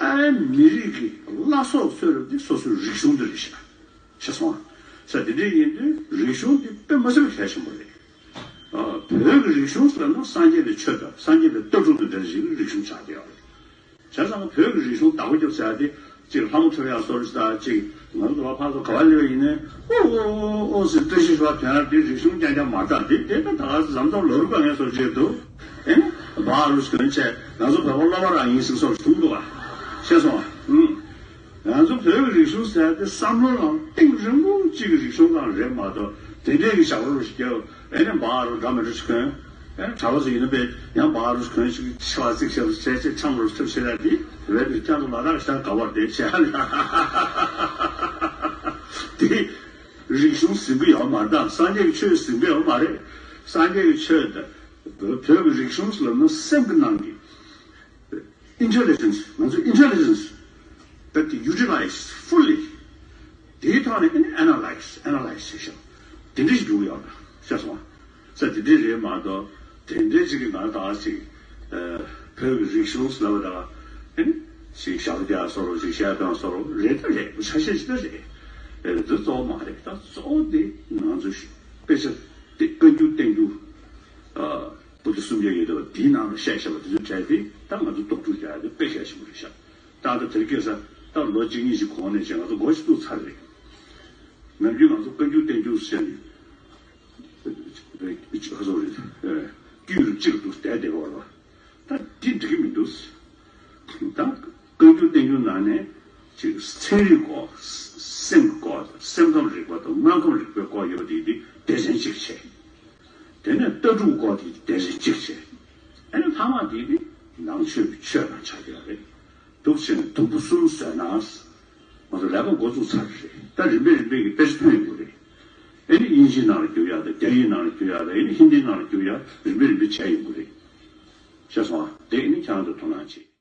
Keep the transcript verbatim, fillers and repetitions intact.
ཨ་མི་རིགས་ཀྱི་བླ་སྲོག་གསོལ་རབས་འདི་སོ་སོའི་རིག་གཞུང་འདི་རེད་ཤག་ཤེས་སོང་ཨ། ས་དེ་འདྲ་ཡིན་དུས་རིག་གཞུང་འདི་དཔེ་མ་སྲིད་པ་གལ་ཆེན་པོ་རེད། ཨ། བོད་ཀྱི་རིག་གཞུང་ཟེར་ན་སངས་རྒྱས་པའི་ཆོས་དང་སངས་རྒྱས་པའི་ལྟ་གྲུབ་དང་འབྲེལ་བའི་རིག་གཞུང་ཆགས་བསྡད་ཡོད་རེད། བྱས་ཙང་བོད་ཀྱི་རིག་གཞུང་བདག་པོ་རྒྱབ་ཟེར་ཡ་དེ་གཅིག་ལྷ་མོ་ཐོབ་ཡ་སོར་ཞིག་དང་གཅིག་ང་ཚོ་བ་ཕར་ཚུར་ག་བ་སླེབས་པ་ཡིན་ནའི་ཨོ་ཨོ་ཨོ་ཨོ་ཟེར་བཀྲ་ཤིས་ཤོག་དོན་ཡ་དེ་རིག་གཞུང་རྐྱང་རྐྱང་མ་རེད་ད། དེ་དེ་ད་ད་ག་ཟམ་ཙམ་ལོ་རུ་དཀའ་ངལ་སོར་བྱེད་འདུག་ཨེ་ནི་བག་རུ་གོན་བྱས་ང་ཚོ་བོད་པ་སློབ་པ་རང་ཡིན་ཟེར་སོར་ཐུག་འདུག་བ། ཤེས་སོང་བ། ཨུམ། ང་ཚོ་བོད་ཀྱི་རིག་གཞུང་ཟེར་ཡ་དེ་བསམ་བློ་ནང་གཏིང་རིང་པོ་གཅིག་གི་རིག་གཞུང་ཙམ་རེད་མ་གཏོགས་དེ་འདྲའི་གི་ཞབས་བྲོ་རུ་ཞིག་རྒྱབ། ཨེ་ནི་འབའ་རུ་འདྲ་མི་འདྲ་ཞིག་གོན། ཨེ་ནི་གྲྭ་པ་ཚོ་ཡིན་ན་པས་ཡང་འབའ་རུ་གོན་ཞིག་ཤ་བ་གཙིགས་ཤ་བ་བྱས་བྱས་འཆམ་རུ་ཐུབ་བྱེད་ཡ་དེ་བོད་དུ་ཀྱང་དུ་ལ་དྭགས་ཤར་ག་བར་བསྡད་བྱས་ཡ་ལ། དེ་རིག་གཞུང་ཟིན་པ་ཡོད་མ་རེད་ད། སངས་རྒྱས་ཀྱི་ཆོས་ཟིན་པ་ཡོད་མ་རེད། སངས་རྒྱས་ཀྱི་ཆོས་དང་བོད་ཀྱི་རིག་གཞུང་ཟེར་ལབ་ན་སེམས་ཀྱི་ནང་གི Intelligence། ང་ཚོ་intelligence་དེ་utilize fully། དེའི་ཐོག་ནས་ཨ་ནི་analyze analyze་བྱེད་ཤོག་དེ་འདྲ་ཞིག་འགྲོ་གི་ཡོད་ན་ཤེས་སོང་ཨ། ས་དེ་འདྲ་རེད་མ་གཏོགས་དེ་འདྲ་ཅིག་གི་ང་ད་ཅིག་བོད་ཀྱི་རིག་གཞུང་ཟེར་བ་དང་ཨ་ནི་ཅིག་ཞབས་བརྒྱ་སོ་རོ་ཅིག་བཤད་སྟངས་སོ་རོ་རེད་ད་རེད། ཆ་ཤས་ཅིག་ད་རེད། འདི་གཙོ་བོ་མ་རེད། ད་གཙོ་བོ་དེ་ང་ཚོ་དཔེ་ཆ་དེ་བཀའ་འགྱུར་བསྟན་འགྱུར། བུ་དེ་གསུམ་ཆ་ཡོད་དོ་དེའི་ནང་ལ་བཤད་བཤད་པ་དེ་ཚོ་བྲལ་ཏེ་ད་ང་ཚོ་རྟོག་སྒྲུབ་རྒྱག་ཡ་དེ་དཔེ་གལ་ཆེན་པོ་རེད་ཤག་ད་ལྟ་དེར་སྐྱེས་ས་ད་ལོ་གཅིག་གཉིས་ཤིག་གོང་ནས་བྱས་ང་ཚོ་མགོ་ཞིག་བཙུགས་ཚར་རེད། ནམ་རྒྱུན་ང་ཚོ་བཀའ་འགྱུར་བསྟན་འགྱུར་ཟེར་ནས་ཁ་སོ་རེད། དཀྱུས་རུ་གཅིག་ཏུ་བསྡད་བསྡད་པ་ལ་ད་དེ་འགྲིག་གི་མི་འདུག་ད་བཀའ་འགྱུར་བསྟན་འགྱུར་ནང་ནས་ཅིག་ཚན་རིག་སྐོར་སེམས་ཀྱི་སྐོར་སེམས་ཁམས་རིག་པ་དང་མངོན་ཁམས་རིག་པའི་སྐོར་ཡོད་པ་དེ་དེ་སྡེ་ཚན་གཅིག་བྱས། དེ་ནས་ལྟ་གྲུབ་སྐོར་དེ་སྡེ་ཚན་གཅིག་བྱས། ཨ་ནི་ཐ་མ་དེ་དེ་ནང་ཆོས་ཀྱི་ཆོས་དང་ཆ་རྒྱག་རེད། འདུག་བྱས་ནས་དུམ་བུ་གསུམ་བཟོས་ན། ང་ཚོ་ལས་ཀ་འགོ་བཙུགས་ཚར་རེད། ད་རིམ་པས་རིམ་པས་ཀྱི་དཔེ་ཆ་ཐོན་ཡོང་གི་རེད། ཨ་ནི་དབྱིན་ཇིའི་ནང་ལ་བསྒྱུར་ཡག་དང་རྒྱ་ཡིག་ནང་ལ་བསྒྱུར་ཡག་དང་ཨ་ནི་ཧིན་དིའི་ནང་ལ་བསྒྱུར་ཡག་རིམ་པས་རིམ་པས་བྱས་ཡོང་གི་རེད། ཤེས་སོང་ཨ། དེ་ཨ་ནི་ཁྱེད་རང་ཚོ་དོ་སྣང་བྱེད།